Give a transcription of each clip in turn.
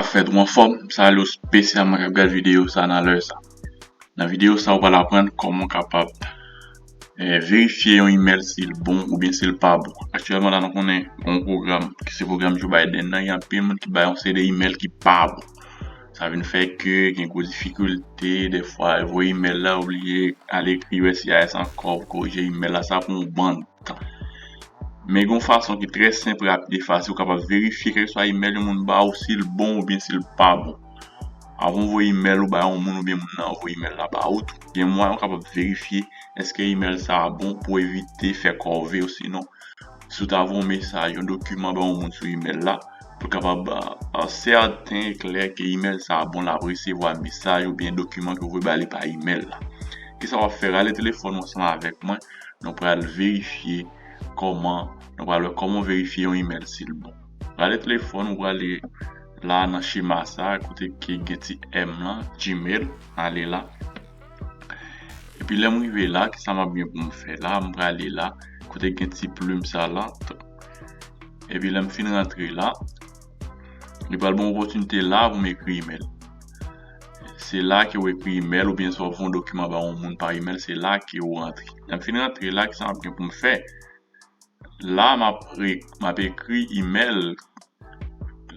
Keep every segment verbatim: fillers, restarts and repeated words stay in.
Fèt ou anfòm, m salye w espesyalman k ap gade videyo sa nan lè sa. Nan videyo sa, ou pral aprann kòman w kapab eh, verifye yon imèl si l bon oubyen si l pa bon. Aktyèlman la, nou konnen yon pwogram ki se pwogram Joe Biden nan, gen anpil moun ki bay yon seri de imèl ki pa bon. Sa vin fè ke gen gwo difikilte, dèfwa, voye imèl la, oubyen al ekri U S C I S ankò pou korije imèl la, sa pran yon bann tan. Men gen yon fason ki trè senp, rapid e fasil, ou kapab verifye kèlkeswa imèl yon moun ba ou si l bon oubyen si l pa bon. Avan w voye imèl ou ba yon moun oubyen moun nan voye imèl la ba ou tou, gen mwayen ou kapab verifye èske imèl sa a bon pou evite fè kòve, osinon si w ta voye yon mesaj, yon dokiman ba yon moun sou imèl la, pou l kapab sèten e klè ke imèl sa a bon, l ap resevwa mesaj oubyen dokiman ke w voye ba li pa imèl la. Kisa w ap fè? Rale telefòn ou ansanm avèk mwen, nou pral verifye kòman, nou pral wè kòman w verifye yon imèl si l bon. Rale telefòn ou, prale la nan chema sa, kote ki gen ti M lan, Gmail, ale la. Epi lè m rive la, kisa m ap gen pou m fè la? M prale la, kote gen ti plim sa la. Epi lè m fin rantre la, li pral ban m opòtinite la pou m ekri imèl. Se la ke w ekri imèl, oubyen si w ap voye yon dokiman ba yon moun pa imèl, se la ke w rantre. Lè m fin rantre la, kisa m ap gen pou m fè? La, m ap re-, m ap ekri imèl,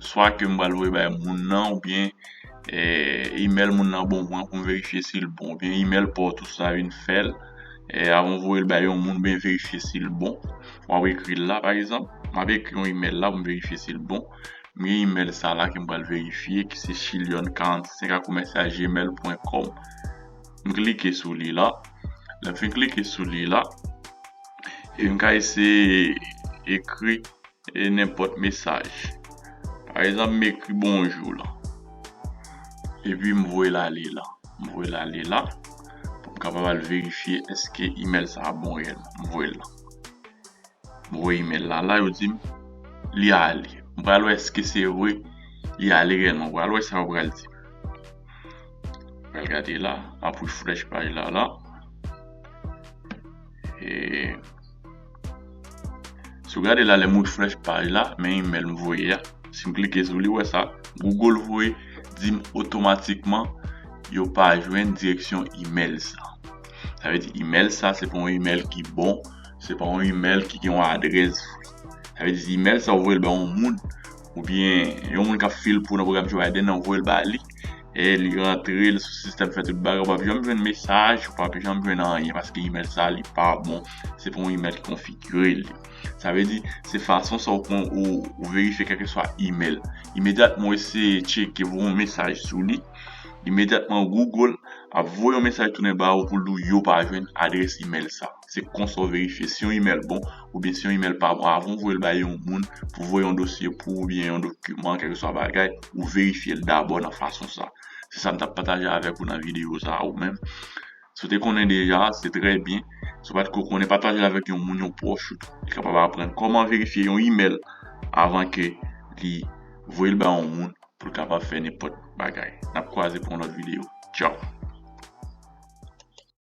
swa ke m pral voye bay moun nan, oubyen eh, imèl moun nan ban mwen pou m verifye si l bon, oubyen imèl pa w tou sa vin fè l, eh, avan w voye l bay yon moun, oubyen verifye si l bon. W ap ekri l la, pa egzanp, m ap ekri yon imèl la pou m verifye si l bon. M gen imèl sa la ke m pral verifye, ki se chilyon karannsenk a commercial gmail point com. M klike sou li la. Lè m fin klike sou li la, e m ka eseye ekri e nenpòt mesaj. Pa egzanp, m ekri bonjou la. Epi m voye l ale la. M voye l ale la. Pou m kapab al verifye èske imèl sa a bon reyèlman. M voye l la. M voye imèl la la, yo di m li ale. M pral wè èske se vre li ale reyèlman. M pral wè sa yo pral di m. M pral gade la, m ap refresh paj la la. E si w gade la, lè m refresh paj la, men imèl m voye a. Si m klike sou li, w wè sa, Google voye di m otomatikman yo pa jwenn direksyon imèl sa. Sa vle di imèl sa, se pa yon imèl ki bon, se pa yon imèl ki gen yon adrès vre. Sa vle di imèl sa, ou voye l ba yon moun, oubyen yon moun k ap fil pou nan pwogram Joe Biden nan, ou voye l ba li, e li rantre l sou sistèm, fè tout bagay, ou p ap janm jwenn mesaj, ou p ap janm jwenn anyen, paske imèl sa, li pa bon, se pa yon imèl ki konfigire li. Sa vle di, se fason sa ou kon, ou, ou verifye kèlkeswa imèl. Imedyatman ou eseye tcheke, voye yon mesaj sou li, imedyatman Google ap voye yon mesaj tounen ba ou pou l di w yo pa jwenn adrès imèl sa. Se konsa w verifye si yon imèl bon oubyen si yon imèl pa bon. Avan w voye l bay yon moun pou voye yon dosye pou ou oubyen yon dokiman, kèlkeswa bagay, ou verifye l dabò nan fason sa. Se sa m t ap pataje avèk ou nan videyo sa a ou menm. Si w te konnen deja, se trè byen. Si w pa t ko konnen, pataje l avèk yon moun, yon pwòch ou tou. Li kapab aprann kòman verifye yon imèl avan ke li voye l bay yon moun pou l kapab fè nenpòt bagay. N ap kwaze pou yon lòt videyo. Tchaw!